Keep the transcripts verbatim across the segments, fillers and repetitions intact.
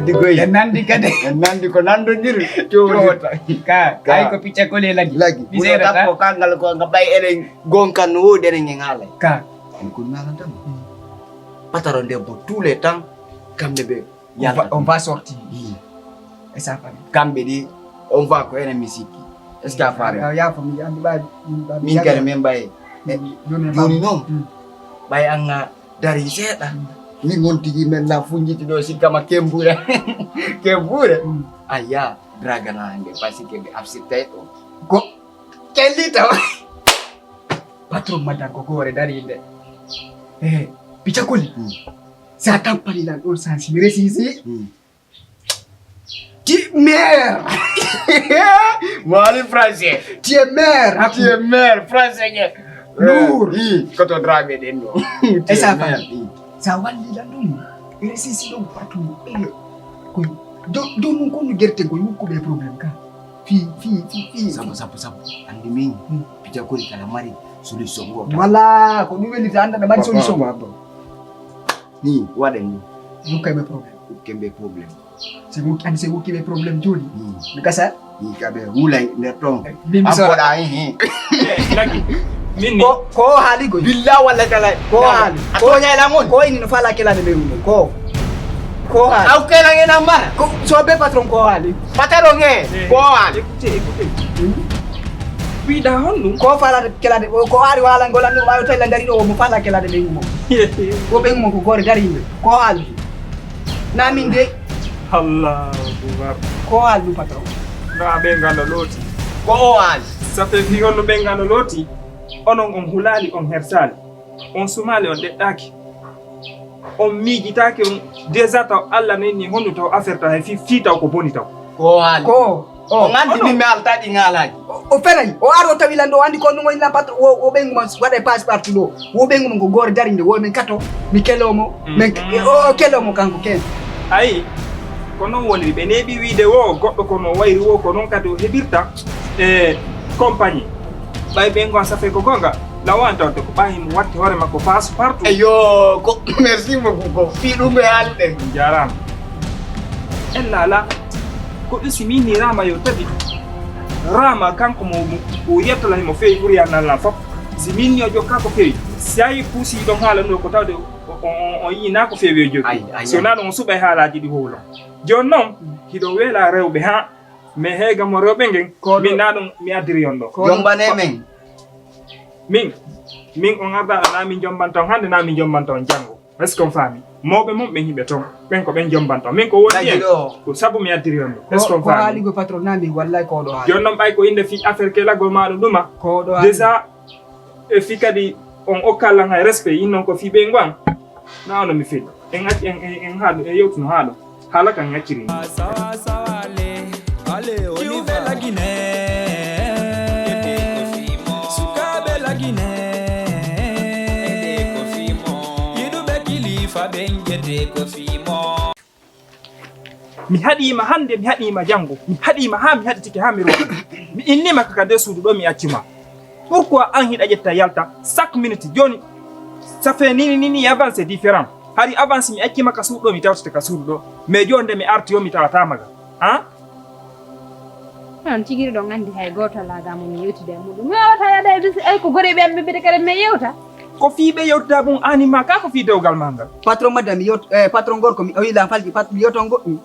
Digoy. En nandi kadi. En nandi ko nandondir. Cowota. Ka, ka. Ay ko picca kole lagi. Lagi. Puno tappo kangal ko nga bay enen gonkan no wodi enen en haala. Ka. En ko nana tan. Pataro debbo tous les temps kambe be. On va, on va sortir. Et sa famille. Kambe di on va ko enen mi sikki. Est-ce que a faami? Ya famille andi ba. Min kadi min bay. Joni non. Bay anga dari seeɗa. Min on tigi men la funjiti ɗo sikkama kembure. Kembure. Aya dragana hande parce que ɓe absirtay ɗo. Ko kellita. Patron madan ko gore dari nde. Eh, picakoli. Sa tampani lan ɗon sansi mi resisi. Ti mère. Mo ari français. Ti mère. Ti mère français ke. Lour. I koto drabe den no. E sa fa. Sa walli la dum. Resisi dum patu. Ko do do mun ko gerte ko yukko be problème ka. Fi fi fi fi. Sabu sabu sabu. Andi min. Pita ko kala mari solution go. Wala ko dum weli ta anda mari solution. Ni waɗen ni. Yokkay ɓe problème. Yokken ɓe problème. Si wokki andi si wokki ɓe problème joni. Mi gasa. Ni ka ɓe wulay nder ton. Min mi sora. Ampoɗa he he. Lagi. Min ni. Ko ko haali goy. Billa walla kala. Ko haali. A toñay la mon. Ko ini no fala kela de ɓe wuno. Ko. Ko haali. Aw kela ngena mara. Ko so be patron ko haali. Patron he. Ko haali. Écoutez, écoutez. Wiɗa honɗum? Ko fala kela de ko haali wala ngolan ɗum ayo tella dari ɗo mo fala kela de ɓe wuno. Ko ɓe wuno ko gore dari yimɓe. Ko haali. Na min de. Allahu akbar. Ko haali ɗum patron. No a ɓe ngano looti. Ko o haali. Ça fait fi on no ɓe ngano looti. Onon on hulaali on hersaali. On sumaali on ɗeɗɗaaki. On miijitaaki on déjà taw Allah nenni honno taw affaire taw hay fi fi taw ko boni taw. Ko haali. Ko o ngandi min mi alta ɗi ngalaji. O feray o aro tawi lan ɗo andi ko ɗum woni lan patron o ɓengu man waɗa passe partout ɗo. Wo ɓe ngum ko goore darinde wo min kato mi kelomo min o kelomo kanko ken. Ayi ko noon woniri ɓe neeɓi wiide wo goɗɗo ko no wayri wo ko noon kadi o heɓirta e compagnie. Ɓay ɓe ngon safe ko gonga lawan tawde ko ɓayi mo watti hoore makko passe partout. Eyo ko merci beaucoup ko fi ɗum e haalde. Jarama. Ella ala ko ɗum si min ni rama yo tabitu. Rama kanko mo o yettala himo feewi ɓuri annal lan fof. Si min ni o jokka ko feewi si ayi puusi ɗon haala ɗo ko tawde on yina ko feewi o jokki. Si wona ɗum o suɓay haalaji ɗi howlo. Joni noon hiɗo weela rewɓe ha mais heega mo rewɓe ngen min na ɗum mi addiri on ɗo. Jombane men. Min min on ardaɗo na min jombanton hande na min jombanton janngo. Est-ce qu'on faami? Mawɓe mum ɓen hiɓe ton ɓen ko ɓen jombanto min ko woni en ko sabu mi addiri on ɗo. Est-ce qu'on faami? Ko haaligo patron na min wallay ko ɗo haali. Joni noon ɓay ko innde fi affaire kelagol maɗum ɗuma déjà e fi kadi on okkallan hay respect yin noon ko fi ɓey ngo an na ono mi fil en acci en en haɗu e yewtuno haɗo. Hala kan acciri ni. Sawa sawa le ale o ni be lagine. Sukabe lagine. Yidu be kilifa be njete ko fimo. Mi haɗima hande mi haɗima jango mi haɗima ha mi haɗitike ha mi roki mi innima kaka nde suudu ɗo mi accima. Pourquoi an hiɗa ƴetta yalta chaque minute joni? Ça fait nini nini avance différent. Hari avance mi accima ka suuɗo mi tawtete ka suuɗo ɗo mais joni nde mi arti o mi tawatama ga. Han? On tigiri ɗon andi hay goto ala ga mo mi yewtida e muɗum mi wawata yada e bisi ay ko goreɓe am ɓe mbiyata kadi mi yewta. Ko fii ɓe yewtida bun anima ka ko fii dewgal ma ngal. Patron madame mi yewt eh, patron gorko mi o yila falji pat mi yewton goɗɗum.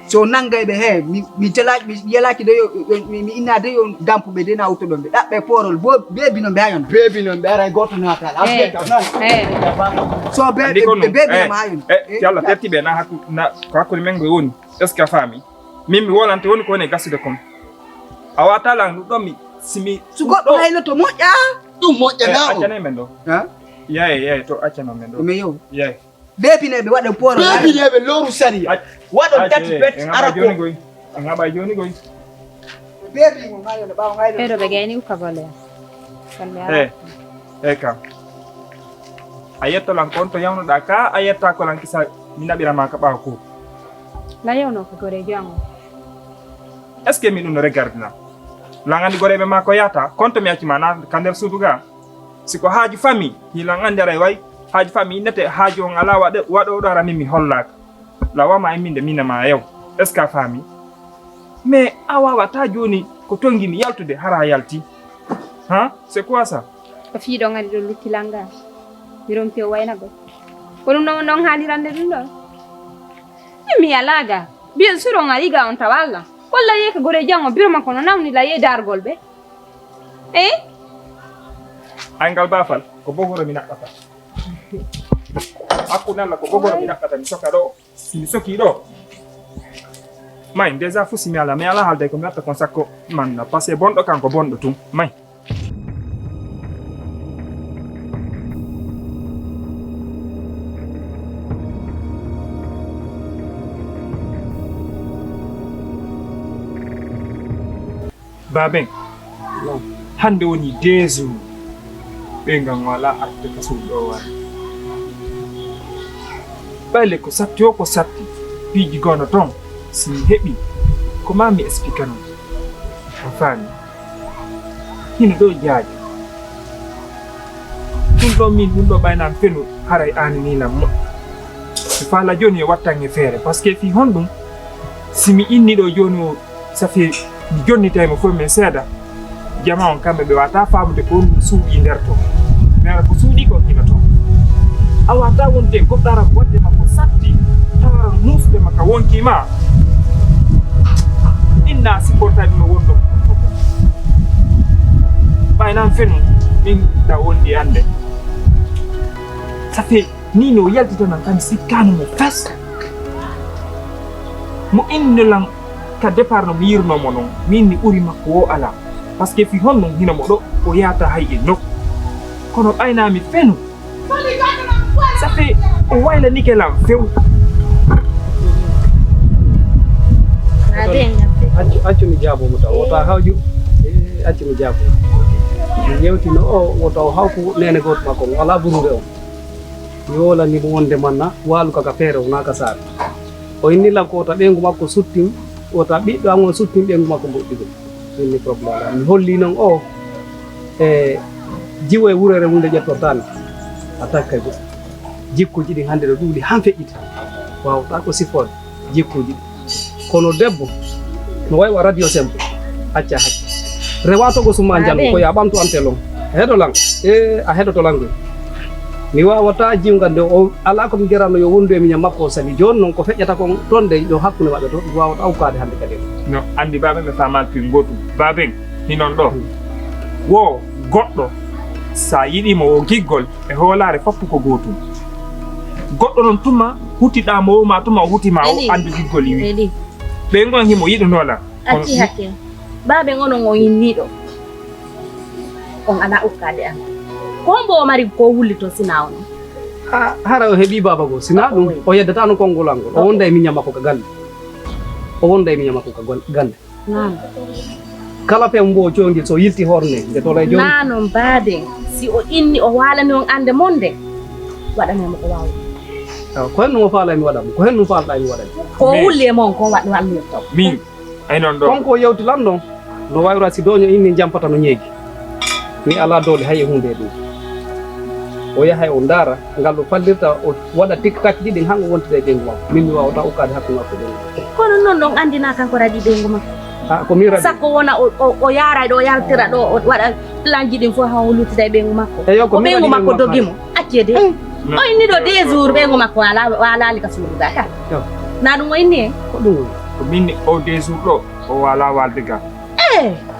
So nanngay ɓe he mi jela mi yelaki de yo mi inna de yo dampuɓe de na wuttoɗon ɓe ɗaɓɓe porol bo bebi non ɓe ayona. Bebi non ɓe aray goto natal asbeta non. So bebi nama ayona. Yalla tertiɓe na hakku na ko hakkude men ngoy woni est ce que a faami? Min mi wolante woni ko woni e gasude kon. A wata lan ɗum ɗon mi simi. So goɗɗo hayloto moƴƴa. Ɗum moƴƴa na o. Accanay men ɗo. Yaye yaye to accano men ɗo. Mi yo. Yaye. Beebineeɓe waɗa pooro. Beebineeɓe looru sariya. Waɗon tati bet ara ko. En haɓa jooni goy. En haɓa jooni goy. Beebi mo mayo no ɓaawo ngayno. Ɓeɗo ɓe gayni ukka golle. Golle ara. Eh. Eh kam. A yetto lan kon to yawnoɗa ka a yetta ko lan kisa mi naɓira ma ka ɓaawo ko. La yewno ko gorejo an o. Est ce que min ɗum no regardina? Lan andi goreɓe ma ko yata kon to mi acci ma na ka nder suudu ga. Si ko haaju famille hilan andi aray way haaju famille innete haaju on ala waɗo waɗo ɗo ara min mi hollaka. Lawa ma imminde mina ma yaw. Est-ce que a faami? Mais a waawata jooni ko tonngimi yaltude hara a yalti. Ha? C'est quoi ça? Ko fii ɗon ari ɗo lutti lannga. Mi ronki o waynagol. Ko ɗum ɗon ɗon haalirande ɗum ɗon. Min mi alaa ga. Bien sûr on ari ga on tawa Allah. Walla yeeke gore janngo biro makko no nawni la yee dargol ɓe. Eh? Ay ngal baafal ko bogoro mi naɓɓata. Hakkunde Allah ko bogoro mi naɓɓata mi soka ɗo. Si mi soki ɗo. May déjà fu si mi ala mi ala haalde ko mi watta kon sakko manna parce que bonɗo kanko bonɗo tun. May. Baaben, hannde woni deux jours ɓeyngu am wala arde ka suudu ɗo wara. Ɓayle ko satti o ko satti piiji gono ton si mi heɓi ko ma mi explique non. A faami? Hino ɗo jaaji. Ɗum ɗo min ɗum ɗo ɓaynan fenu haray aaninilam moƴƴi. Mi faala jooni yo wattan e feere parce que fii honɗum si mi inni ɗo jooni o Ça fait mi jonnitay mo fof min seeɗa. Jama on kamɓe ɓe wata faamude ko on suuɗi nder to. Nera ko suuɗi ko hino to. A wata wonde goɗɗo ara wadde ma ko satti tawara nuusde ma ka wonki ma. Inna supportayɓe no wonno. Ɓay nan fenu min da wondi ande. Ça fait ni no yaltitanan kan sikkano mo fes. Mo inno lan ka départ no mi yirno mo non min mi ɓuri makko o ala. Parce que fi honno hino mo ɗo o yata hay e nokku. Kono ɓayna mi fenu. Ça fait o waylanike lan few. Accu accu mi jaabo mo taw wota hawju. Accu mi jaabo. Mi yewtino o wota o hawku nene goto makko mo ala burude on. Mi wolani mo wonde manna waalu kaka feere wona ka saare. O inni lan ko wota ɓeyngu makko suttin wota ɓiɗɗo an on suttin ɓeyngu makko mboɗɗigol. Min ni problème am mi holli non o e jiwo e wurere mum nde ƴettortaani a takkay goɗɗum. Jikkuuji ɗin hannde no ɗuuɗi han feƴƴiti waawɗaa ko siffoode jikkuuji ɗin. Kono debbo no wayi wa radio simple acca hacca rewa togo summa njanno ko ya ɓamtu antel on heɗo lan e a heɗoto lan goy mi wawata jiwga nde o ala komi geranno yo wondu e miña makko sabi joni noon ko feƴƴata kon toon de yo hakkude maɓɓe to ɗum wawata awkaade hannde kadi no andi baɓe ɓe famal pi gotum baben hinon ɗo wo goɗɗo sa yiɗimo o giggol e hoolaare foppu ko gotum goɗɗo noon tuma hutiɗa mo woma tuma o hutima o andu giggol iwi ɓe gon himo yiɗunola acci hakke baben onon on inniɗo on ala ukkade am ko hombo o mari ko wulli to sina on hara o heɓi baba goo sina ɗum o yeddata no konngol angol o wonda e miña makko ka galle o wonda e miña makko ka galle kala few mbo o coñgel so yilti hornde nde tola e jooni na noon baaden si o inni o waalani on annde mon nde waɗanemo ko waawi ko hen ɗum o faalay mi waɗa mo ko hen ɗum faalɗa mi waɗa ko wulli e mon kon waɗ wallirto min ay noon ɗo kon ko yewti lan ɗon no wawira si doño inni jampata no ñeegi mi ala doole hay e hunde e ɗum o yahay o ndaara ngal o fallirta o waɗa tiktakji ɗin han o wontida e ɓeyngu makko min mi wawata ukkade hakku makko ɓeyngu kono noon ɗon andina kanko raɗi ɓeyngu makko a ko min raɗi sakko wona o yara ɗo yaltira ɗo o waɗa planji ɗin fof han o luttida e ɓeyngu makko eyo ko ɓeyngu makko dogi mo accede o inni ɗo deux jours ɓeyngu makko wala walali ka suuduga ka na ɗum o inni en ko ɗum woni ko min o deux jours ɗo o wala walde ga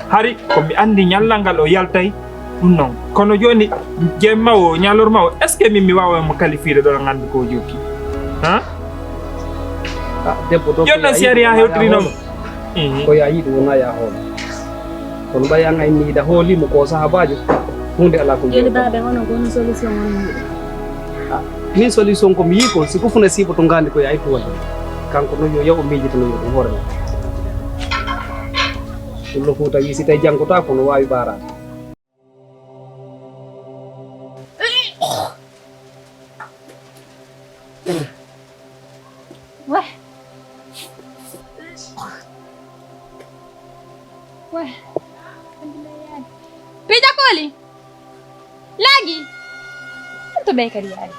hari ko mi andi ñallal ngal o yaltay ɗum noon kono jooni jemma o ñalorma o est ce que min mi wawa mo kalifiide ɗo nganndu ko jokki ha debbo ɗo jonna si ari ha hewtiri noon ko ya yiɗi wona ya hoolo kono ɓay an ay miida hoolimo ko sahabajo hunde ala ko joni baɓe onon ko hono solution on yiɗi min solution ko mi yii ko si ko funa sibo to ngandi ko ya ittu wadde kanko noon yo yaw o miijitano yo ɗum hoore makko Pullo Fuuta wii si tawi janngotako no waawi ɓaaraade. Weh. Weh. Pija koli. Laagi. Ɗum to ɓey kadi yaari.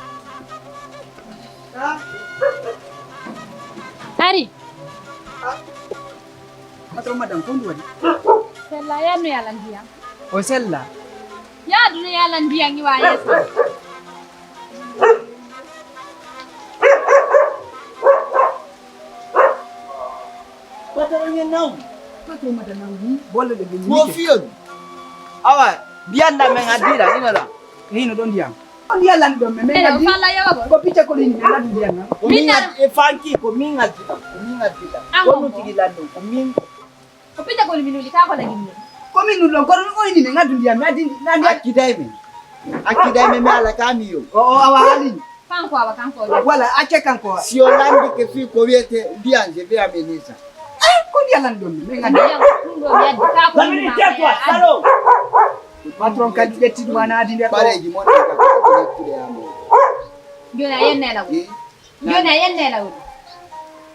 Patron, madame, ko ndu waɗi? Sella, yaadu no yalan ndiyam. O sella? Yaadu no yalan ndiyam, iwa yeeso. Patron, en naw. Patron, madame, naw ni. Bolle de bin. Mo fiyon. Awa, biyan da men adira, ino da. Hino ɗon ndiyam. On ndiyam lanɗi ɗon, men, men Ene, ngaddi. O falla yawa ko? Ko picca ko lini, men ngaddi ndiyam na. Ko min Min na- ngaddi, e fanki, ko min ngaddi ɗam, ko min ngaddi ɗam. An Ko on ɗum ko? Tigi lanɗo, ko min. Ko picca ko lini, ka ko lagin ni. Ko min ɗum ɗon, kono ɗum oyni men ngaddu ndiyam, mi addi, na ndiyam. Akkiday men. Akkiday men, mi ala ka mi yo. O, o, awa haalini. Kanko awa, kanko o. Wala, acce kanko. Si o lanɗi ke fi ko wiyete ndiyam, je vais amener ça. Eh, ko ndiyam lanɗi ɗon, men ngaddi. Ndiyam, ɗum ɗo mi addi, ka ko lini ma, Dominique, tais-toi, salaud. Patron kadi ƴetti ɗum, a naadi nder ɗo. Pareji mon ɗi ka ko ƴettude amen. Joni a yennela wuro. Eh? Joni a yennela wuro.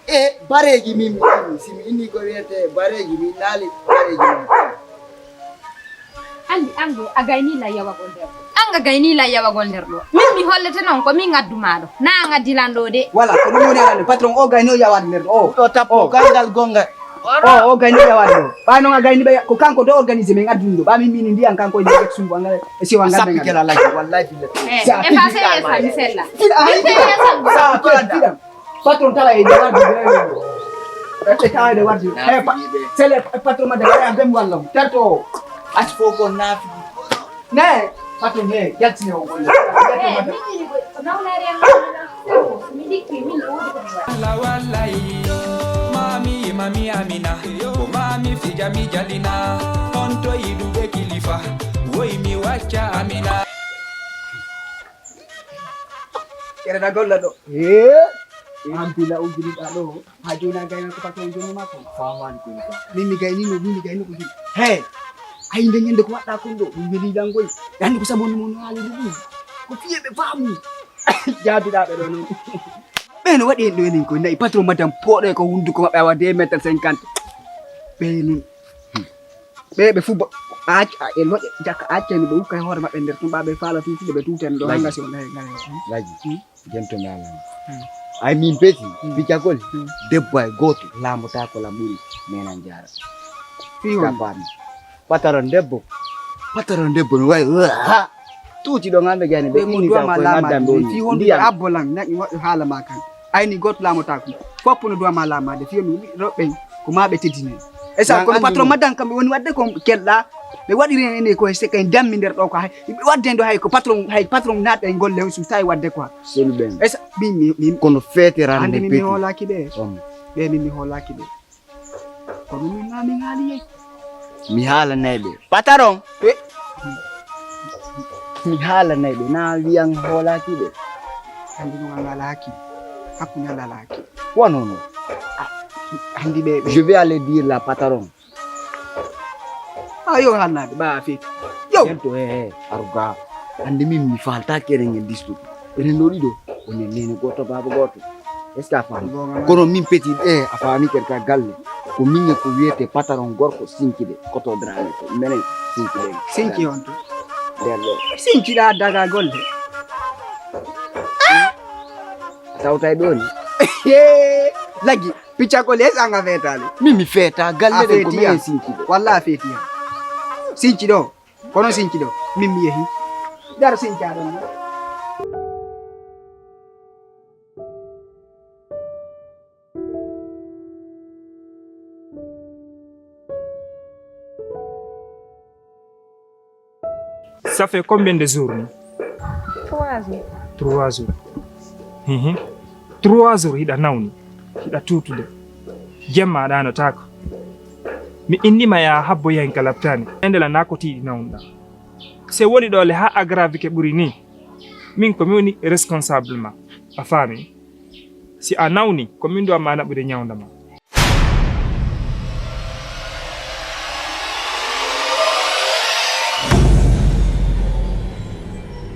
E bareji min mi inni, si mi inni ko wiyete bareji min naali bareji min. Andi an ɗo a gayni la yawagol nder ɗo. An a gayni la yawagol nder ɗo. Min mi hollete noon ko min ngaddu ma ɗo. Na an addi lan ɗo de. Wala, ko ɗum woni alande. Patron o gayno yawade nder ɗo. O. Ɗo tappo o. Gangal gonga. O, o gayni ɓe waɗi ɗo. Ɓay noon a gayni ɓe, ko kanko ɗo organisé men adduni ɗo. Ɓa min, min ndiyan kanko e nder sungo angal e siwa angal. Sappi kela lagi, wallahi billahi. Eh, Sa e fa pidi sey yesan mi sella. Fiɗa, ay, Sey yesan mi sa sella. Fiɗa, fiɗa. Patron tala e nder wardi. E tawa e nder wardi. He, pa-, sele, patron madame, ay, a bem wallam. Terto. As fofo nafi. Ne, patron ne, yaltine o golle. Eh, min ko nawnaare am, mi dikki, min ɗo wodi ko mi waɗi. Allah wallahi, mami, mami Amina, ko mami fija mi jalina, on to yiɗuɓe kilifa, woy mi wacca Amina. Kere na golla ɗo. Eh, an bila ujiri ɗa ɗo. Ha joni a gayna ko patron joni ma ko. Famani ko ni ko. Min mi gayni no, min mi gayni ko joni. He. Ay nde ñande ko waɗɗa kon ɗo, min weli langoy. Yandi ko sabu mo no haali ɗum. Ko fiye ɓe faamu. Jaabiɗa ɓe ɗo non. Ɓe no waɗi en ɗo enen ko nayi patron madame poɗo ko hunduko maɓɓe awa deux mètres cinquante. Ɓe nun. Ɓe ɓe fu ba-, a acca, a, en waɗi jaka acca ni ɓe ukka e hoore maɓɓe nder tun ɓa ɓe faala tutude ɓe tuten ɗo Laji. Hanga si on nayi nayi. Laji. Hmm. Gentleman. Hmm. Ay min peti, Hmm. Picakol, Hmm. Debbo ay gooto laamotaako la ɓuri nenan jaara. Fi hon. Ka paami. Pataron debbo. Pataron debbo no wayi, ha! Tuuti ɗo ngamɓe gani ɓe Ɓe mo inni duwa ka ma ko e laamaade. Ngaddan ɓe Fi hon ɓe abbo lan, naƴi moƴƴo haala ma kan. Ayni gooto laamotaako. Foppo no duwa ma laamaade. Fi hon ɓe roɓɓen ko ma ɓe teddinen. E sa Nan kono anndi patron mo. Maddan kam ɓe woni waɗde ko kelɗa. Ɓe waɗiri en ene ko e seka en dammi nder ɗo ko hay. Ɓe waɗde en ɗo hay ko patron, hay patron naatɓe en golle on suuta e waɗde quoi. Selu ɓen. E sa, min, min, min. Kono feeterande Hande min mi hoolaaki ɓe. On. Ɓe min mi hoolaaki ɓe. Kono min ma min haali yey. Mi haalanay ɓe. Patron. Eh. Mi haalanay ɓe. Na wiyan hoolaaki ɓe. Hande ɗum an alaaki. Hakkunde an alaaki. Wano no. Ah, hande ɓe, ɓe. Je vais aller dire la patron. Ah, yo haalnaade, ɓa a feeti. Yo. Ento, he, he, aruga. Hande min mi faalta kere ngen distu. Enen ɗo ɗiɗo, onen nene gooto, baaba gooto. Est-ce que a faami? Goonga ma. Kono min peti, eh, a faami kadi ka galle. Ko min e ko wiyete patron gorko Sinki de, koto Dramé ko minen Sinki de. Sinki on to? Nder ɗo. Sinki ɗa daga golle. A tawtay ɗo ni? Laggi, picca ko les anga fetani. Min mi feta, galle A ɗen ko feti minen ya. Sinki de. Walla a feti ya. Sinki ɗo. Kono sinci ɗo, min mi yehi. Daro sinca ɗon. Ça fait combien de jours ni? Trois jours. Trois jours. Mhm. Trois jours hiɗa nawni, hiɗa tutude. Jemma a ɗanotaako. Mi innima ya habbo yahin ka laptani. Endela na ko tiiɗi nawnuɗa. Se woni ɗo le ha agravike ɓuri ni. Min ko mi woni responsable ma. A faami? Si a nawni, ko min duwa ma naɓude ñawda ma.